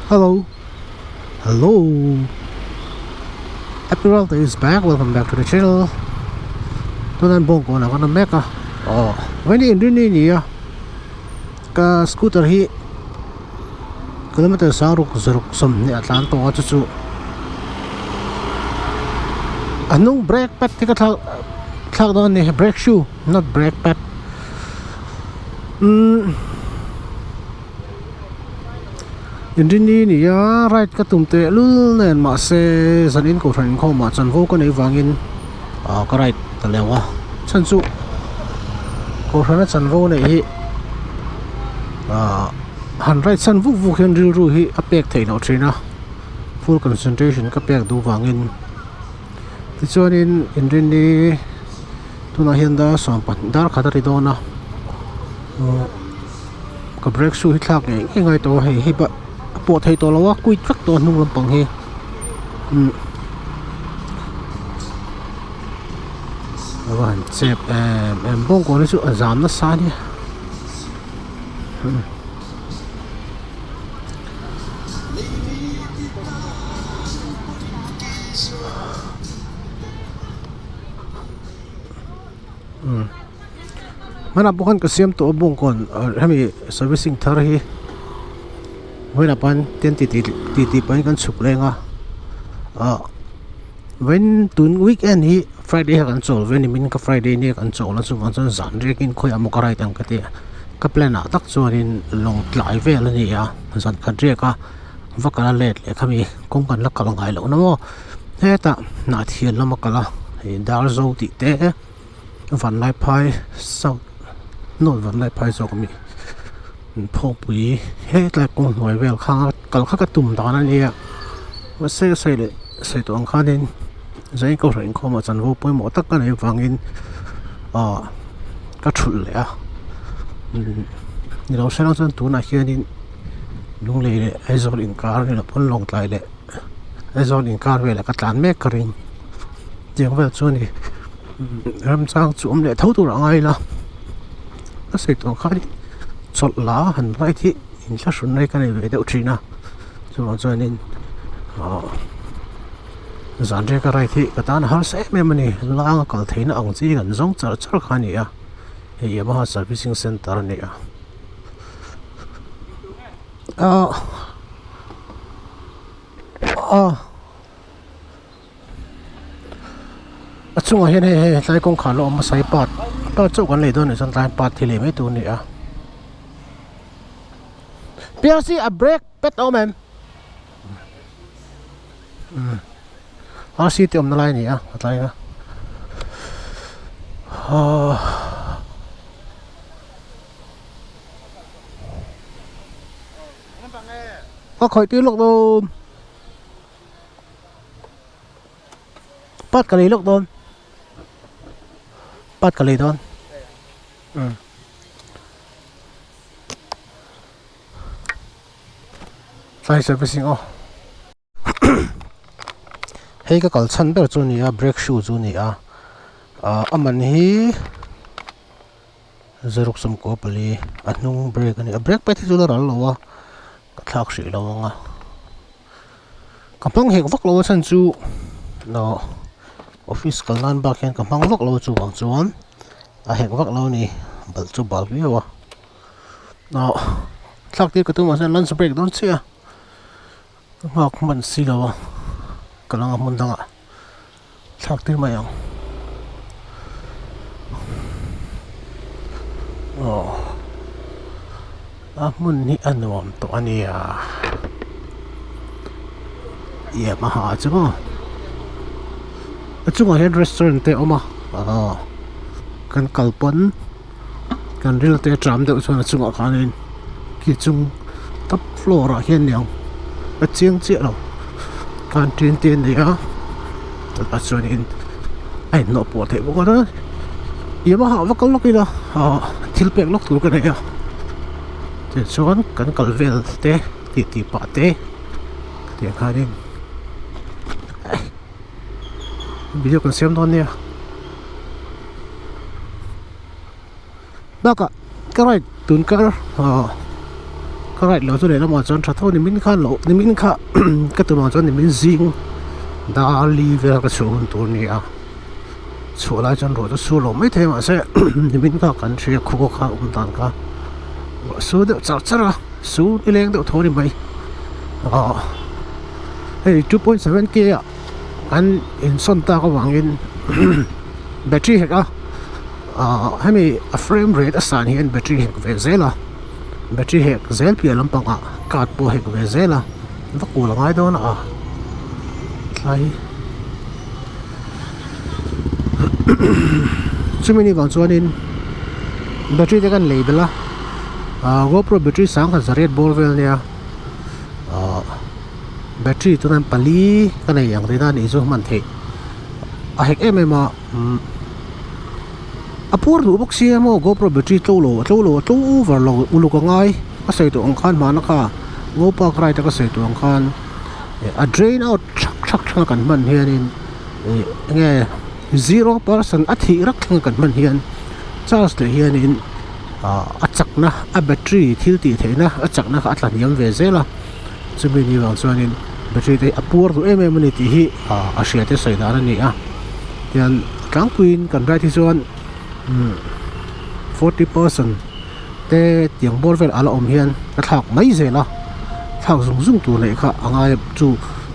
Hello Hello Happy World is back welcome back to the channel Tunan bawng kawn ah kan awm mek a aw vawiin inrin ni a ka scooter hi kilometer sang ruk zaruk sawmhnih a tlan tawh a chu chu a hnung brake pad te ka thlak thlak dawn a ni brake shoe not brake pad umm Inrini ni a ride ka tum teh lul nen mahse zanin kohhran inkhawm ah chanvo ka neih vangin ah ka ride ta leuh a chhan chu kohhrana chanvo neih hi ah han ride san vuk vuk hian rilru hi a pek theih loh thin a full concentration ka pek duh vangin tichuanin inrini tunah hian dar sawmpahnih dar khat a ri dawn a ka brake shoe hi thlak ngei ngei ngai tawh a hei hei pawh a pawh thei tawh lo a quit vek tawh a hnung lampang hi umm a va han chep em em bawngkawn hi chu a zam nasa a nia umm. Hmanah pawh khan ka siam tawh a bawngkawn hemi servicing thar hi vawiinah pawn ten ti ti ti ti pahin kan chhuk leng a ah vawiin tun weekend hi friday kha kan chawl ve a ni min ka friday nia kan chawl a chuvang chuan zan riakin khawiah maw ka ride ang ka ti a ka plan ah tak chuanin lawng tlai vel a ni a zan khat riak a va kal a let leh khami kawng kan la kal ngai loh na maw hetah hnah thian lama kal a hei dar zo tih te. Vanlaiphai south north Vanlaiphai zawk ami phawkpui hetlai kawng hnuai vel kha kal kha ka tum dan a nia mahse a sawi leh sawi tawh ang khanin zain kohhran inkhawmah chanvo pawimawh tak ka neih avangin ah ka thulh leh a ni lo hrang chuan tunah hianin Lunglei leh Aizawl inkar ni lo pawn Lawngtlai leh Aizawl inkar velah ka tlan mek ka ring. Tiang vel chu a ni remchang chu awm leh tho tur a ngai ila a sawi tawh ang khan chawlh la han ride hi inthlahrun rei ka nei ve deuh thin a chuvang chuanin ahh zan riaka ride hi ka tan a harsa em em a ni langa kal theihna ang chi kan zawng char char kha a ni a hei Yamaha servicing center a ni a ahh ah. A chungah hian hei hei tlai kawngkhar la awm a sai part part chauh kan lei dawn anih chuan tlai part hi lei mai tur a ni a P R C a brake pad a awm em umm R C te awmna lai a ni a a tlai a ahh. Ka khawih tir lawk dawn. Part ka lei lawk dawn part ka lei dawn umm tlai servicing aw hei ka kal chhan ber chu a ni a brake shoe chu a ni a ah a man hi zaruk sawmkua pali a hnung brake a ni a brake pad hi chu la ral lo a ka thlak hrih lo ang a. Ka hmang hek vak lo a chhan chu aw office kal nan bak hian ka hmang vak lo a chuvang chuan a hek vak lo a ni balh chu bal viau a aw thlak tir ka tum ah chuan lunch break dawn chiah a ka nghak hman si lo a ka la hmun dangah thlak tir mai ang aw a hmun hi a nuam tawh a nia Yamaha chu maw a chungah hian restaurant te a awm a aw kan kal pawn kan ril te a tram deuh chuan a chungah khanin khi chung top floor ah hian niang a chiang chiah lo canteen te a nei a chutah chuanin a inhnawh pawh theih bawk a Yamaha va kal lawk ila ah thil pek lawk tur ka nei a tichuan kan kal vel te tih tih pah te tiang khanin video kan siam dawn nia. Bakah ka ride tun kar ahh. Ka ride lo chu lehlamah chuan tha tho nimin khan loh nimin kha ka tumah chuan nimin zing dar li vel ka chhuah hun tur a ni a chhuah lai chuan ruah chu sur lo maithei a mahse nimin kha kan hria khua kha awm dan kha ruah sur deuh char char a sur nileng deuh tho a ni mai ahh hei 2.7 k ah an insawn tak avangin battery hek a ahh hemi a frame rate a san hian battery hek ve zel a. Battery hek zel piah lampangah card pawh hek ve zel a va kul a ngai dawn a tlai chumi ni vang chuanin battery te kan lei belh a ah gopro battery sang khat zariat bawr vel ania ah battery chuan pali ka nei ang tihna a nih chu hman theih a hek em em a umm. A puar duh bawk sia maw GoPro battery tlo lo a tlo lo a tlo over lo uluk a ngai a sawi tawh ang khan hmana kha Ngopa ride a ka sawi tawh ang khan eh a drain out thak thak thleng a kan hman hianin ih enge zero percent a thih rak thleng a kan hman hian charge leh hianin ah a chakna a battery thil tih theihna a chakna kha a tla hniam ve zel a chumi ni vang chuanin battery te hi a puar duh em em a ni tih hi ah a hria te sawi dan a ni a tian tlangpuiin kan ride hi chuan umm forty percent te tiang bawr vel ala awm hian ka thlak mai zel a thlak zung zung tur neih kha a ngai a chu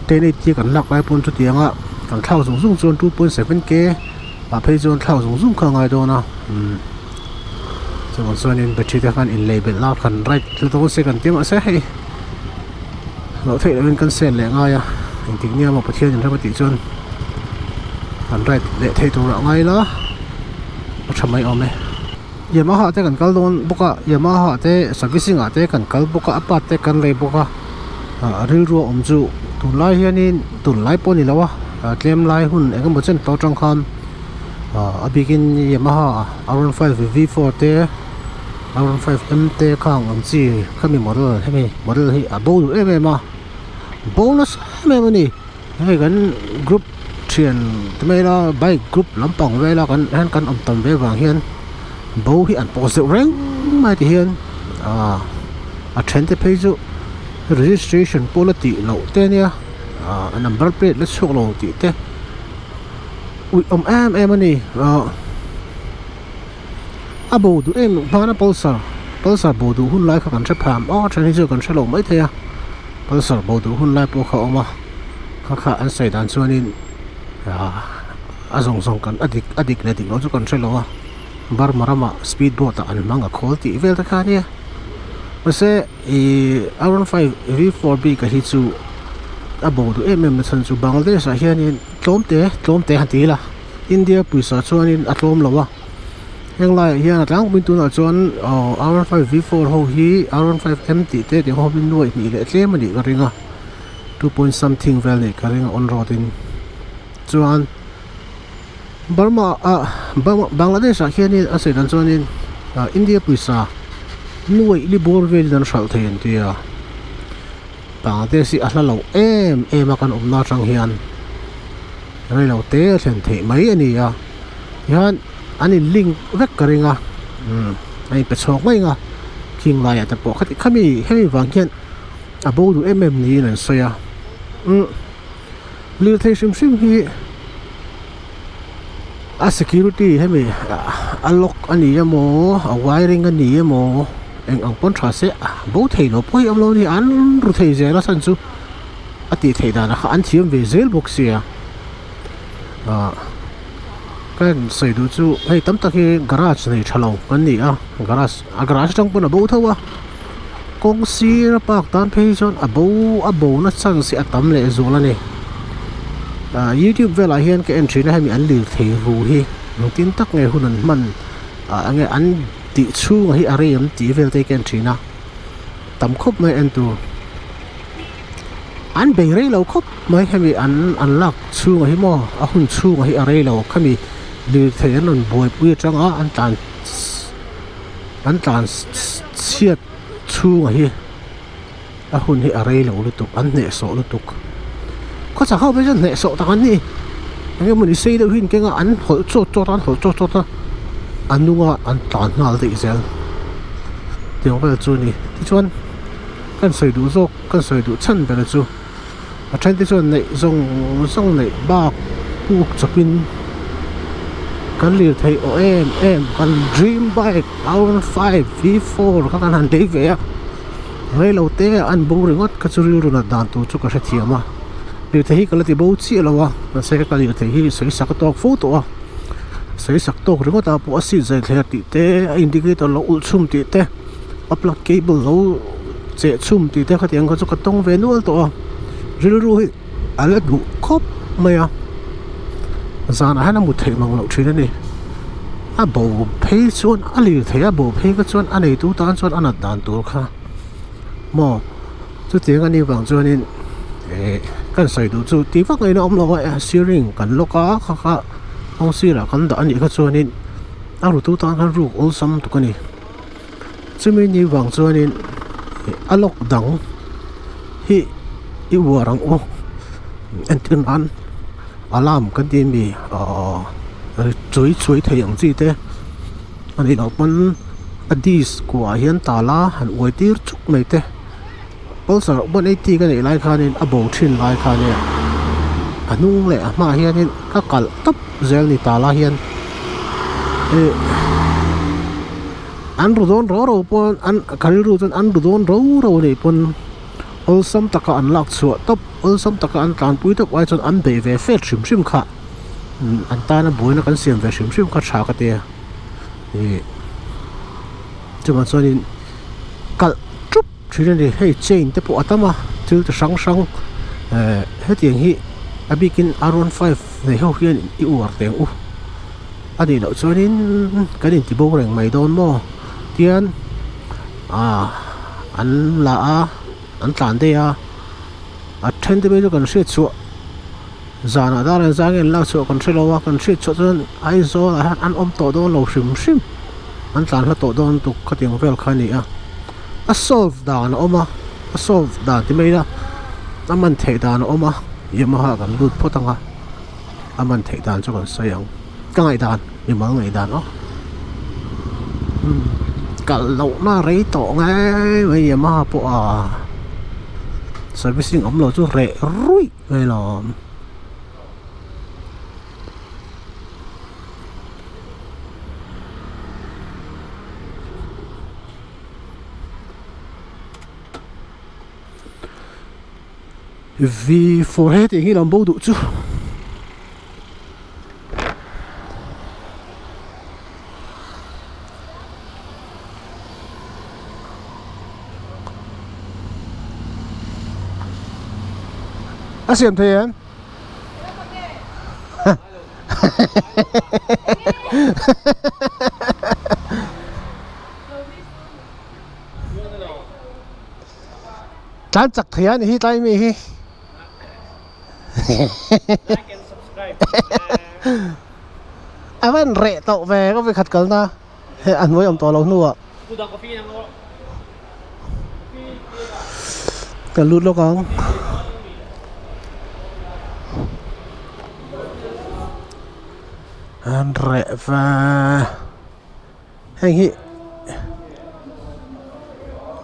ten eight te kan lak lai pawn chutianga kan thlak zung zung chuan 2.7 k ah phei chuan thlak zung zung kha a ngai dawn a umm chuvang chuanin battery te khan inlei belh la kan ride la dawn se kan ti mahse hei loh theih lohin kan sel leh ngai a engtik nia maw Pathian in rem a tih chuan kan ride leh theih tur ah ngai ila a tha mai awm e Yamaha te kan kal dawn bawk a Yamaha te servicing ah te kan kal bawk a a part te kan lei bawk a ah rilru a awm chu tunlai hianin tunlai pawh a ni lo a tlem lai hun eng emaw chen tawh atang khan ah a bikin Yamaha R15 V4 te. R15 M te khang ang chi khami model hemi model hi a bo duh em em a bo nasa em em a ni hei kan group thian te mai ila bike group lampang vela kan hian kan awm tam ve vang hian bo hi an pawh zeuh reng mai ti hian ah a then te phei chu registration pawh la tih loh te ania ah number plate la chhuak lo tih te uih awm em em a ni ah. A bo duh em hmana pulsar pulsar bo duh hun lai kha kan hre pham a then hi chu kan hre lo maithei a pulsar bo duh hun lai pawh kha a awm a kha kha an sawi dan chuanin ah a zawng zawng kan a dik a dik leh dik loh chu kan hre lo a Burma ramah speed boat ah an hmang a khawl tih vel te kha a nia mahse ih R15 V4 bik a hi chu a bo duh em em na chhan chu Bangladesh ah hianin tlawm te tlawm te han ti ila. India pawisa chuanin a tlawm lo a heng laiah hian a tlangpui tunah chuan aww R15 V4 ho hi R15 M tih te tih ho hi nuaih hnih leh tlem a nih ka ring a two point something vel a nih ka ring a on road in chuan Burma ah Bangladesh ah hianin a sawi dan chuanin ah India pawisa nuaih li bawr velin an hralh thei an ti a. Bangladesh hi a hla lo em em a kan awmna atang hian reilo te a thlen theih mai a ni a tihian an in link vek ka ring a umm a in pe chhuak mai ang a khing laiah te pawh khati khami hemi vang hian a bo duh em em niin an sawi a umm lirthei hrim hrim hi a security hemi a lock a ni emaw a wiring a ni emaw eng ang pawn tha se bo thei lo pawh hi awm lo a ni an ru thei zel a chhan chu a tih theih danah kha an thiam ve zel bawk sia ah ka sawi duh chu hei tam tak hi garage nei tha lo kan ni a garage a garage atang pawn a bo tho a kawng sir a park tan phei hi chuan a bo a bo na chance hi a tam leh zual a ni ah youtube velah hian ka en thin a hemi an lir thei ru hi engtin tak nge hun an hman ah enge an tih chhungah hi a rei ang tih vel te hi ka en thin a tam khawp mai en tur an bei rei lo khawp mai hemi an an lak chhungah hi maw a hun chhungah hi a rei lo khami lirthei an rawn buaipui atanga an tlan an tlan chhiat chhungah hi a hun hi a rei lo lutuk an hnehsawh lutuk khawchhak ho phei chuan hnehsawh tak an ni eng emawni sei deuh hi an keng a an hawlh chawt chawt a an hawlh chawt chawt a a nunga an tlan nghal daih zel tiang vel chu a ni tichuan. Kan sawi duh zawk kan sawi duh chhan ber chu a then te chuan neih zawng zawng neih bak puk chawpin kan lir theih aw em em kan dream bike R15 V4 kha kan han lei ve a reilo te ah an bo ringawt kha chu rilru nat dan tur chu ka hrethiam a lirthei hi ka la ti bo chiah lo a mahse ka lirthei hi sawi sak a tawk fo tawh a sawi sak tawk ringawt ah pawh a seat zai thler tih te a indicator lo ulh chhum tih te. A plug cable lo cheh chhum tih te khatiang kha chu ka tawng ve nual tawh a rilru hi a la duh khawp mai a zanah hian a mut theih mang loh thin a ni a bo phei chuan a lir thei a bo phei kha chuan a neitu tan chuan a nat dan tur kha maw chutiang a nih vang chuanin eh kan sawi duh chu tih vak ngaihna awm lo a steering kan lock a kha kha kawng sirah kan dah a nih kha chuanin a rutu tan khan ruk awlsam tuk a ni. Chumi ni vang chuanin a lock dang hi i uar ang u entir nan alarm kan tih ami ahh chawi chhuai thei ang chi te a nih loh pawn a disc kuah ah hian tala han uai tir chuk mai te pulsar 180 ka neih lai khanin a bo thin lai khanin a hnung leh a hmaah hianin ka kalh tawp zel ni tala hian ih an ru dawn ro ro pawn an ka rilru chuan an ru dawn ro ro anih pawn awlsam taka an lak chhuah tawp awlsam taka an tlanpui tawp ai chuan an beih ve fet hrim hrim kha an tana buaina kan siam ve hrim hrim kha tha ka tia ih chuvang chuanin kalh tup thin a ni hei chain te pawh a tam a thil chi hrang hrang eh hetiang hi a bikin R one five nei ho hian i uar teh ang u a nih loh chuanin kan inti bo reng mai dawn maw tian ah an la a an tlan daih a a then te phei chu kan hriat chhuah zanah dar an zang nge an lak chhuah kan hre lo a kan hriat chhuah chuan Aizawl ah hian an awm tawh dawn lo hrim hrim an tlan hla tawh dawn tuk khatiang vel kha a ni a a solve dan a awm a a solve dan ti mai ila a man theih dan a awm a Yamaha kan lut phawt ang a a man theih dan chu kan sawi ang ka ngaihdan mimal ngaihdan aw kalh lohna rei tawh nge mai Yamaha pawh a servicing awm lo chu reh ruih mai lawm. V four he tih hi lam bo duh chu a siam thei em Tlan chak thei a ni hi tlai mi hi. A van reh tawh ve ka vekhat kalna he a hnuai awm tawh lo hnuah. Kan lut lawk ang. An reh ve. Heng hi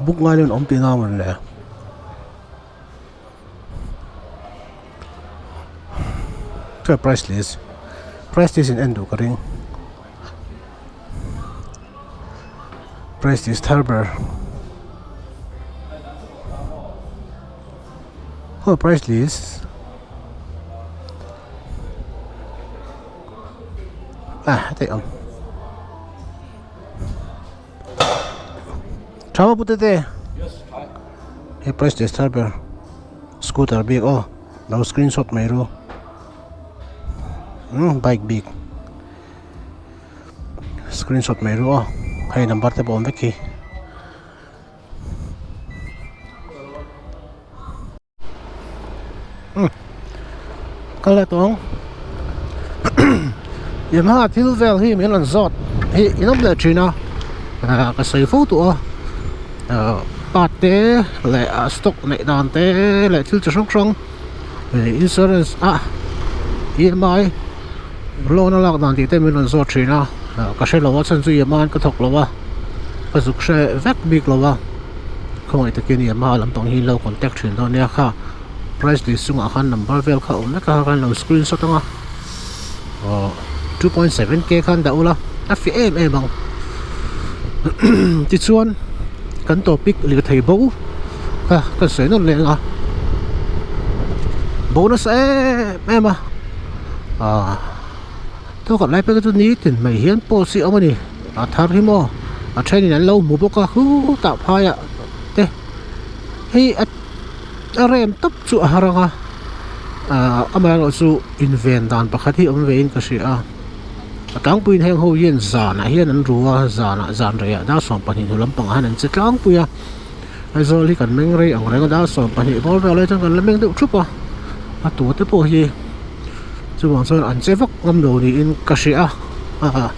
book ngai lo in awm tihna a mawn le. Chuan price list price list in en duh ka ring price list thar ber aw price list ah heti awm tha maw pute te hei price list thar ber scooter bik aw lo screenshot mai ru umm bike bik screenshot mai ru aw hei number te pawh awm vek hi. Ka let awng Yamaha thil vel hi min rawn zawt hi in awm leh thin a ah ka sawi fo tawh a ah part te leh ah stock neih dan te leh thil chi hrang hrang eh insurance a EMI loan a lak dan tih te min rawn zawt thin a ah ka hre lo a chhan chu Yamaha an ka thawk lo a ka zuk hre vek bik lo a. Khawngaih takin Yamaha lampang hi lo contact thin dawn nia kha price list chungah khan number vel kha awm vek a khan lo screenshot anga aw 2.7 k khan dah ula a fiah em em ang tichuan kan topic lirthei bo kha ka sawi nawn leh ang a bo nasa em em a ah thawkhat lai pek chu nitin mai hian post hi a awm a ni a thar hi maw a thenin an lo hmu bawk a khutah phaiah te hei a a rem tawp chu a har ang a ah amaherawh chu inven dan pakhat hi awm ve in ka hria a a tlangpuiin heng ho hian zanah hian an ru a zanah zan reiah dar 12 hnu lampangah hian an che tlangpui a Aizawl hi kan meng rei ang reng a dar 12 bawr vel lai chuan kan la meng deuh thup a a tu te pawh hi chuvang chuan an che vak ngam lo niin ka hria a ah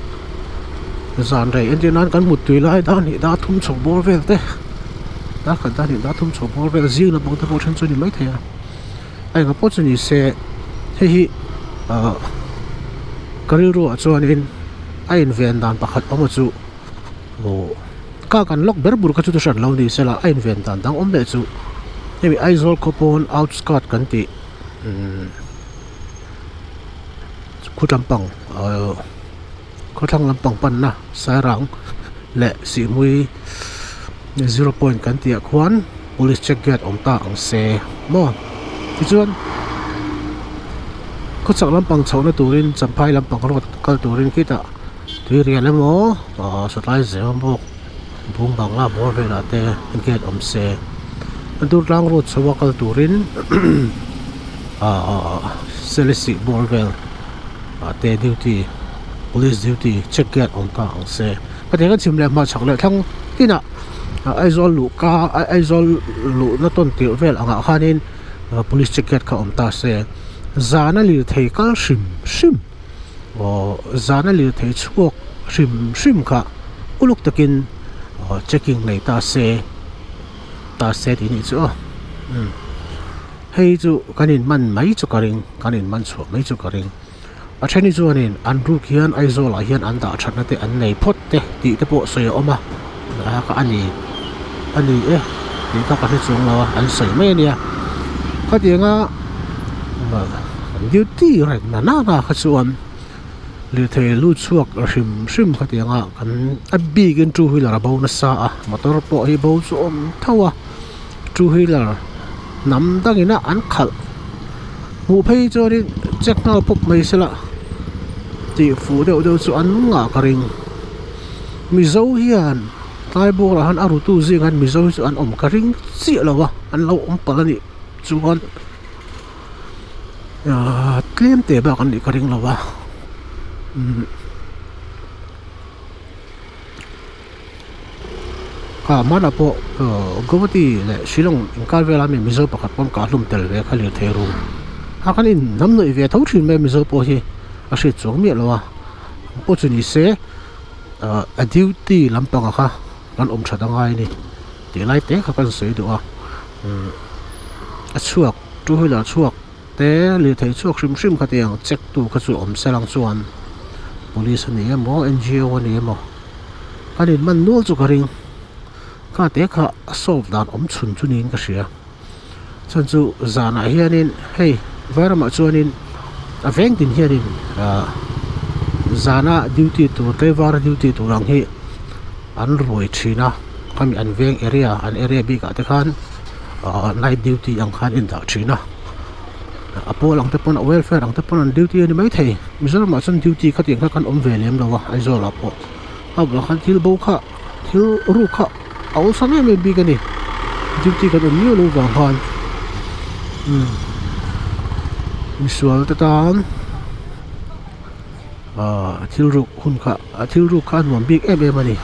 zan rei entir nan kan muttui lai dar hnih dar thum chho bawr vel te dar khat dar hnih dar thum chho bawr vel zing lampang te pawh then chu a ni maithei a a enga pawh chu ni se hei hi ah ka rilru ah chuanin a inven dan pakhat awm a chu aw ka kan lawk ber bur kha chu hran lo ni sela a inven dan dang awm leh chu hemi Aizawl khawpawn outskirt kan tih umm khu lampang ahh khawthlang lampang panna Sairang leh Sihhmui zero point kan tih ah khuan police check gate awm ta ang se maw tichuan khawchhak lampang chhohna turin Champhai lampang road kal turin khitah tui rial emaw ahh sawtlai zel bawk bung bangla bawr velah te gate awm se a dur tlang road chho a kal turin ahh selesih bawr vel ah te duty police duty check gate awm ta ang se hetiang a chhim leh hmah chhak leh thlang tinah Aizawl luh ka Aizawl luhna tawn tirh vel angah khanin police check gate kha awm ta se zana lirthei kal hrim hrim. Aw zana lirthei chhuak hrim hrim kha uluk takin aw checking nei ta se ta se tih nih chu aw umm hei chu kan in man mai chu ka ring kan in man chhuah mai chu ka ring a then hi chuanin an ruk hian Aizawl ah hian an dah thatna te an nei phawt te tih te pawh sawi a awm a a ni a ni e tih kha ka hre chuang lo a an sawi mai a nia khatianga duty reng na nana kha chuan lirthei lut chhuak hrim hrim khatianga kan a bikin two wheeler a bo nasa a motor pawh hi bo chu awm tho a two wheeler hnam dangin a an khalh hmuh phei chuanin check nghal pawp mai sela tih fuh deuh deuh chu an ngah ka ring. Mizo hian tlai bawrah hian a rutu zingah hian Mizo hi chu an awm ka ring chiah lo a an lo awm palh a nih chuan ahh tlem teh bak an nih ka ring lo a umm kha hmanah pawh ahh Guwahati leh Shillong inkar velah mi Mizo pakhat pawn kah hlum tel ve kha lirthei ru a kan inhnam nawih ve tho thin mai Mizo pawh hi a hriat chuang miah lo a. Pawh chu ni se ah a duty lampang ah kha kan awm that angai a ni tih lai te kha kan sawi duh a umm a chhuak two wheeler chhuak te lirthei chhuak hrim hrim kha tiang check tu kha chu awm se lang chuan police a ni emaw N G O a ni emaw an in man nual chu ka ring kha te kha a solve dan awm chhun chu niin ka hria. Chuan chu zanah hianin hei vairamah chuanin a veng tin hianin ah zana duty tur tlaivar duty tur ang hi an ruai thin a khami an veng area an area bikah te khan ah night duty ang khan in dah thin a a pawl ang te pawn a welfare ang te pawn an duty a ni maithei Mizoramah chuan duty khatiang kha kan awm ve lem lo a Aizawl ah pawh a bulah khan thil bo kha thil ruk kha a awlsam em em bik a ni duty kan awm miau lo vang khan umm misual te tan ahh thil ruk hun kha a thil ruk kha a nuam bik em em a ni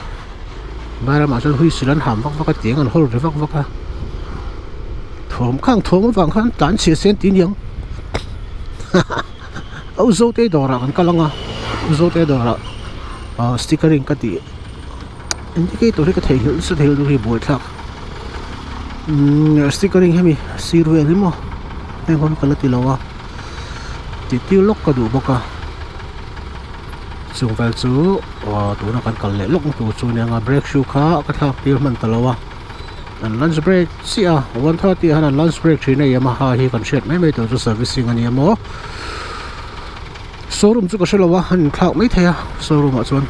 vai ramah chuan huisil an ham vak vak a tiang an hawl ri vak vak a thawm khang thawm avang khan tlan chhia sen tih aniang haha a u zote dawrah kan kal ang a u zote dawrah ahh stickering ka tih. Indicator hi ka theihnghilh nasa thei lutuk hi buaithlak umm stickering hemi sir vel hi maw heng ho hi ka la ti lo a tih tir lawk ka duh bawk a chung vel chu aw tuna kan kal leh lawk na tur chu ania nga brake shoe kha ka thlak tir hman ta lo a. An lunch break chiah a, 1:30 ah hian an lunch break thin a Yamaha hi kan hriat mai mai tur chu servicing a ni emaw showroom chu ka hre lo a an inthlak mai thei a showroom ah chuan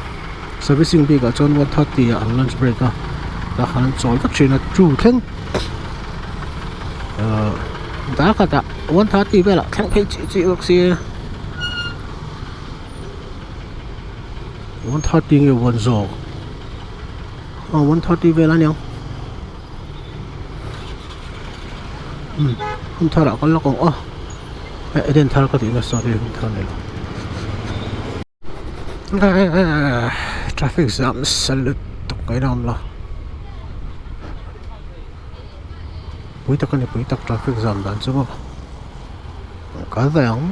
servicing bik ah chuan 1:30 ah an lunch break a tah khan an chawl vek thin a two thleng ahh dar khatah 1:30 velah thleng phei chih chih bawk sia 1:30 nge 1 zawk. Aw 1:30 vel a niang umm hun thar ah kal lawk ang aw eh eden thar ka tih nasa sorry hun thar nilo traffic jam nasa lutuk mai a awm lo pui tak a ni pui tak traffic jam dan chu maw kal ve ang.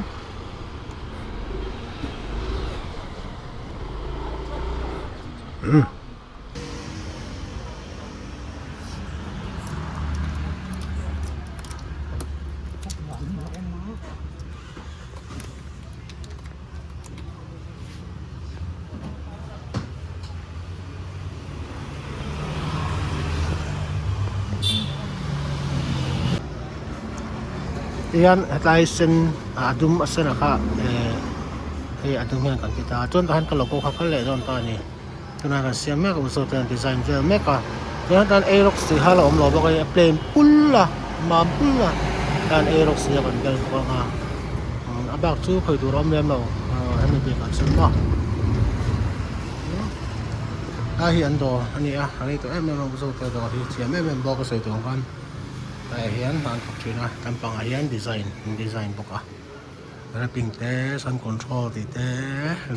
Tihian hetlai sen a dum a sen ah kha eh hei a dum hian kan ti ta a chuan tah hian ka logo kha kal leh dawn ta a ni. Tunah kan siam mek a awm zawk ten design vel mek a tunah hian Aerox tih kha a la awm lo bawk a a plain pul a mam pul a tan Aerox hi a rawn bel bawk ang a a bak chu khawi tur a awm lem lo hemi bik ah chuan maw a hi an dawr a ni a a rei tawh em em a awm zawk te dawr hi thiam em em bawk a sawi tur ang khan tlaiah hian hna an thawk thin a lampangah hian design an design bawk a wrapping te sun control tih te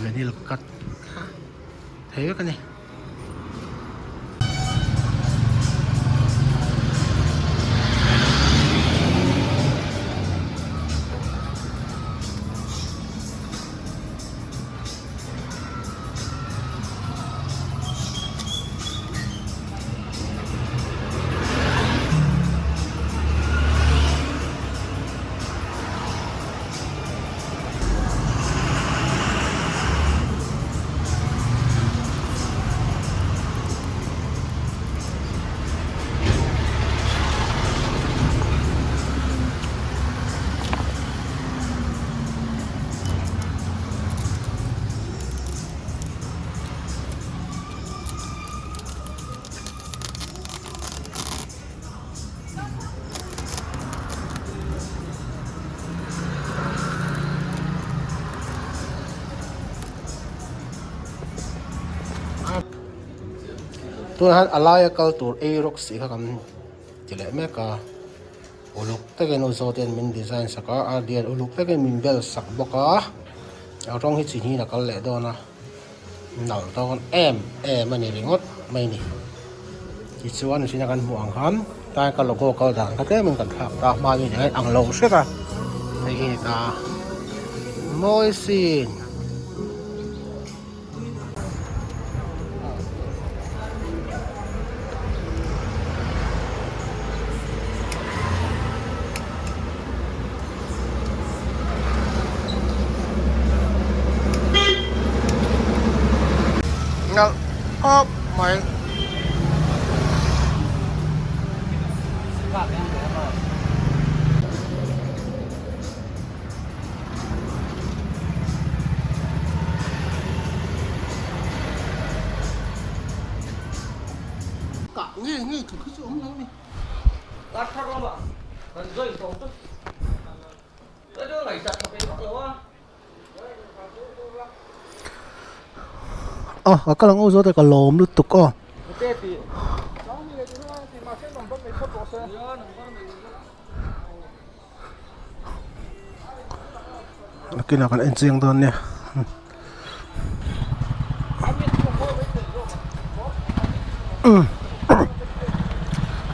vinyl cut. Thei vek a ni. Tunah hian a laia kal tur ei rawk si kha kan ti leh mek a uluk takin u zawt hian min design sak a a lian uluk takin min bel sak bawk a a rawng hi chi hnihin a kal leh dawn a. Nalh dawn em em a ni ringawt mai a ni. Tichuan mihring a kan hmuh ang khan tlai ka logo kal dan kha tlemin kan thlak ta hma ni nen ang lo hret a hei hi ni ta mawi sin. Nalh khawp mai. Kah nge nge tur khi chu awm lo ni. Aw a kal ang aw zawt e ka lawm lutuk aw. Nakinah kan en chiang dawn nia.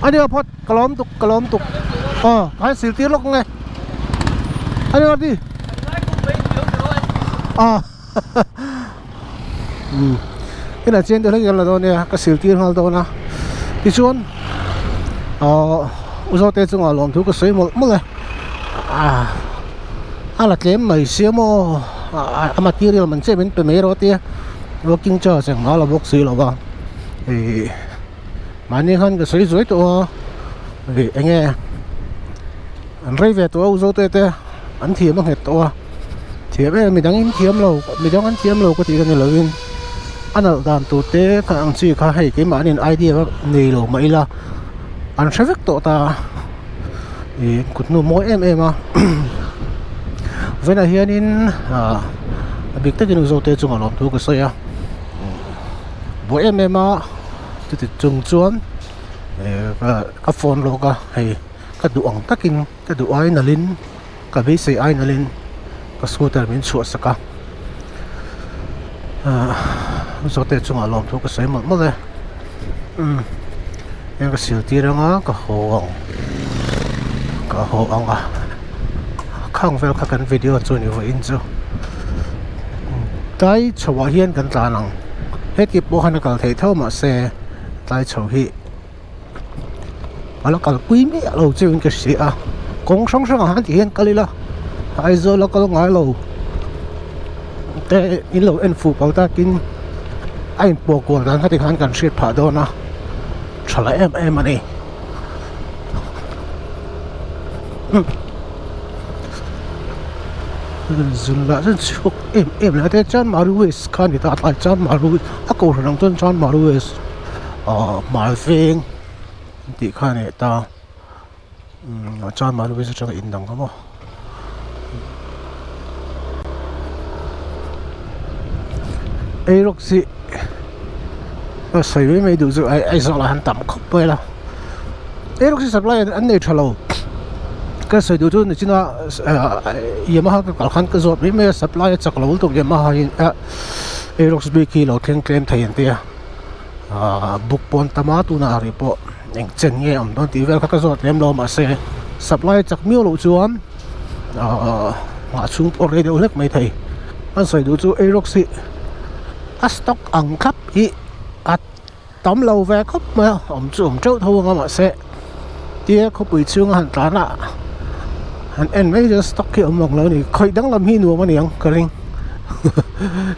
A nia phawt ka lawm tuk ka lawm tuk aw ka han sil tir lawk nge a nia ti aw inah chian deuh hlek kan la dawn nia ka sil tir nghal dawn a tichuan aw u zawte chungah lawmthu ka sawi mawlh mawlh e ah a la tlem mai sia maw a material man chiah min pe mai rawh tia working charge engmah a la bawk si lo va ih mahni khan ka sawi zuai tawh a. Ih enge an rei ve tawh a u zote te an thiam a nghet tawh a thiam em midang in thiam lo midang an thiam lo ka tih ka ni lo in a nalh dan tur te kha ang chi kha hei keimahni in idea vak nei lo mah ila an hre vek tawh ta a ih kut hnu mawi em em a vawiinah hianin ah a bik takin u zote chungah lawmthu ka sawi a buai em em a chuti chung chuan. Ka phone lawk a hei ka duh ang takin ka duh ai nalhin ka beisei ai nalhin ka scooter min chhuah sak a ahh zawte chungah lawmthu ka sawi mawlh mawlh e umm eng ka sil tir anga ka haw ang ka haw ang a khang vel kha kan video chu ni vawiin chu tlai chho ah hian kan tlan ang heti pawh khan a kal theih tho mahse. Tlai chho hi a la kalpui miah lo chu in ka hria a kawng hrang hrang ah han ti hian kal ila Aizawl a kal ngai lo te in lo en fuh pal takin a in pawh kual dan kha tikhan kan hriat phah dawn a tha la em em a ni. Zun lah chuan chhuak em em leh te chuan Maruwes kha a ni ta a tlai chuan Maru a kohhran ang chuan chuan Maruwes ahh hmar veng an tih kha a ni ta umm chuan Maruwes atanga in dang kha maw. Eirawk chi a sawi mai mai duh chu Aizawl ah han tam khawp mai la eirawk chi supply an nei tha lo ka sawi duh chu nichina Yamaha ka kal khan ka zawt mai mai a supply a chak lo lutuk Yamaha hi eirawk bik hi lo thleng tlem thei an tia ahh book pawn tam a tunah a ri pawh eng chen nge awm dawn tih vel kha ka zawt lem lo mahse supply a chak miau loh chuan ahh nghah chhung pawh rei deuh hlek mai thei an sawi duh chu eirawk hi a stock ang thlap hi a tam lo ve khawp mai a awm chu awm teuh tho ang a mahse tia khawpui chhunga han tlan a han en mai chuan stock hi awm ang lo a ni khawih danglam hi nuam a ni ang ka ring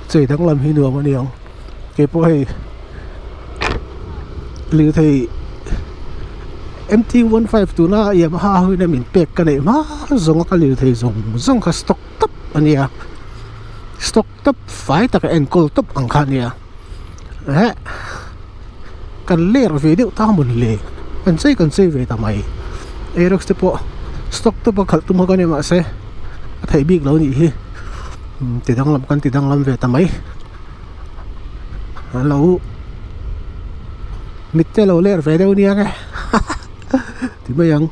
chei danglam hi nuam a ni ang. Keipawh hei lirthei M_T 15 tuna Yamaha ho in a min pek ka neih hma zawng a ka lirthei zawng zawng kha stock tawp a nia stock tawp fai taka enkawl tawp ang kha a nia eh kan ler ve deuh ta mawn le kan chei kan chei ve ta mai Aerox te pawh stock tawp a khalh tum kha ka nia mahse a theih bik lo nih hi ti danglam kan ti danglam ve ta mai. Alo mit te lo ler ve deuh nia nge ti mai ang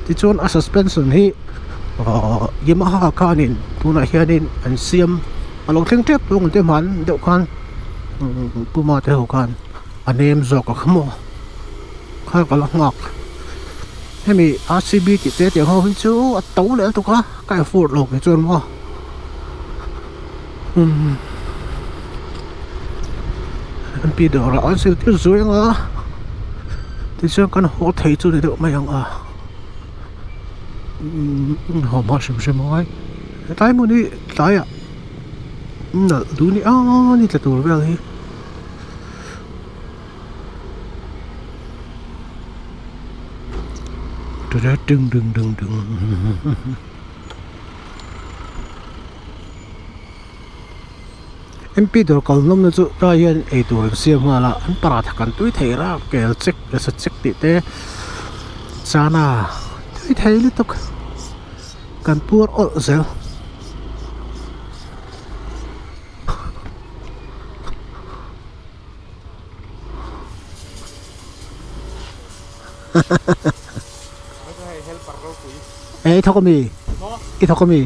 tichuan a suspension hi ahh Yamaha khanin tunah hianin an siam a lo thleng tep tawh ang te hman deuh khan Puma te ho khan a nem zawk a kha maw kha ka la nghak hemi R_C_B tih te tiang ho hi chu a to leh lutuk a ka effort lo kei chuan maw. Umm MP dawrah an zirtir zuai anga tichuan kan haw thei chu ni deuh mai ang a umm haw hma hrim hrim angai hetlai hmun hi tlaiah nalh duh ni ang ni tla tur vel hi. MP dawr kal hlawmna chu tlai hian eitur an siam nghal a an paratha kan tui thei rap kel chek leh sa chek tih te chana tui thei lutuk kan puar awlh zel. Eh i thawk ami i thawk ami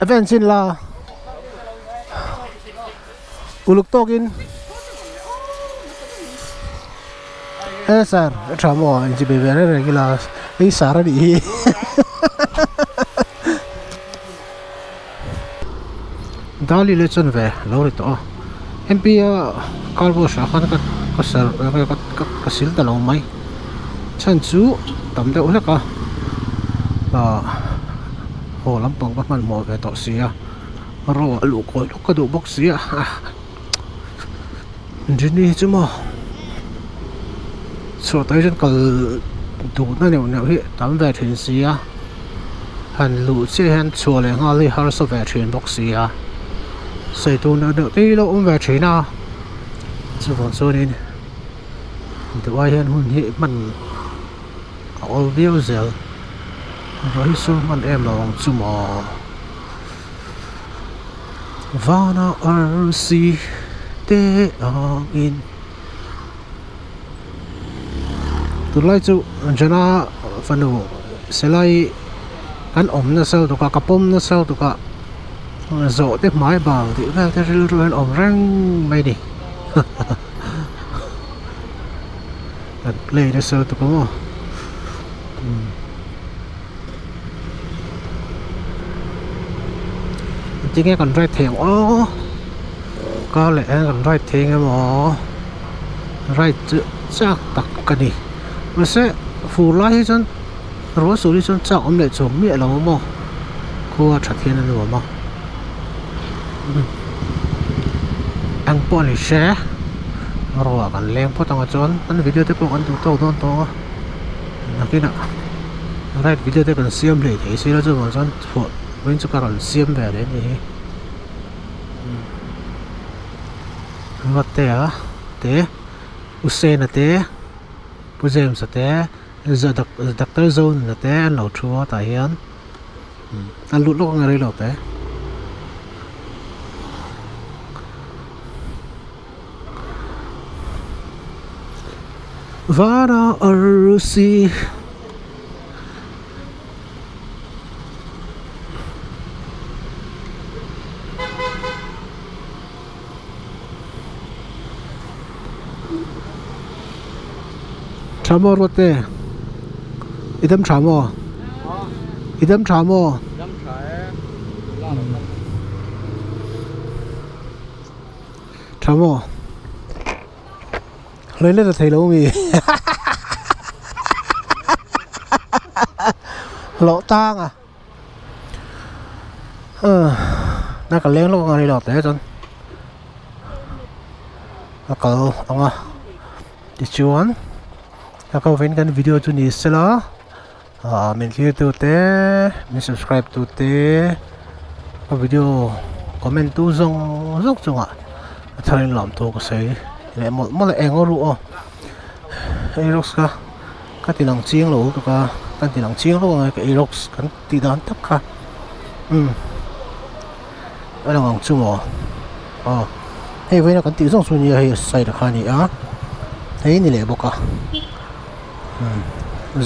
A ven chin la uluk tawkin e sir a tha maw in chi be ve reng reng ila hei sir a nih hi Dali leh chuan ve lo ri tawh a M_P a car wash ah khan ka ka ser ka ka sil ta lo mai. Chhan chu tam deuh hlek a ah haw lampang ka hmanhmawh ve tawh si a ro a luh kawi lawk ka duh bawk si a Jenny hi chu maw chhuah tawh hi chuan kal duhna neuh neuh hi tam ve thin si a han luh chiah hian chhuah leh nghal hi harsa ve thin bawk si a sawi tur neuh neuh te hi lo awm ve thin a chuvang chuanin duh ai hian hun hi hman a awl viau zel ruah hi sur hman em lo ang chu maw. Vana arsi te angin Tunlai chu Jana fanu Selai kan awm nasa lutuk a ka pawm nasa lutuk a zawh te hmai bal tih vel te rilru hian awm reng mai a ni kan play nasa lutuk a maw. Tinge kan ride thei ang aw kar leh hian kan ride thei ang emaw ride chu chak tak ka ni mahse fur lai hi chuan ruah sur hi chuan chak awm leh chuang miah lo maw khua that hian a nuam a eng pawh ni se ruah kan leng phawt ang ah chuan kan video te pawh kan duh tawk dawn tawh a nakinah. Right video te kan siam hlei thei silo chuvang chuan chhuah vawiin chu ka rawn siam ve leh anih hi Ruattea te Usena te Pu James-a te Doctor Zonuna te an lo thu a tah hian a lut lawk ang a reilo te. Vana arsi Tha maw Ruatte i dam tha maw i dam tha maw Tha maw? Hlei let a thei lo mi? Hlawh tang a. Na ka leng lawk ang a rei lo te chuan a kal ang a tichuan a ko vein kan video chu ni sela ah min thlir tu te min subscribe tu te ka video comment tu zawng zawng chungah a thar in lawm thu ka sawi leh mawlh mawlh a eng ru aw xerox kha ka ti lang chiang lo lutuk a ka ti lang chiang lo ang ka xerox kan tih dan tak kha umm a lang ang chu maw aw hei vawiin a kan tih zawng chu nia hei side ah kha a ni a hei a ni leh bawk a.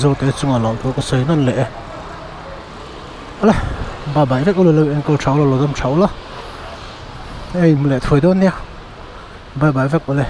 Zote chungah lawm thu ka sawi nawn leh e ala bye bye vek ula lo enkawl tha ula lo dam tha ula hei hmu leh thuai dawn nia bye bye vek ule.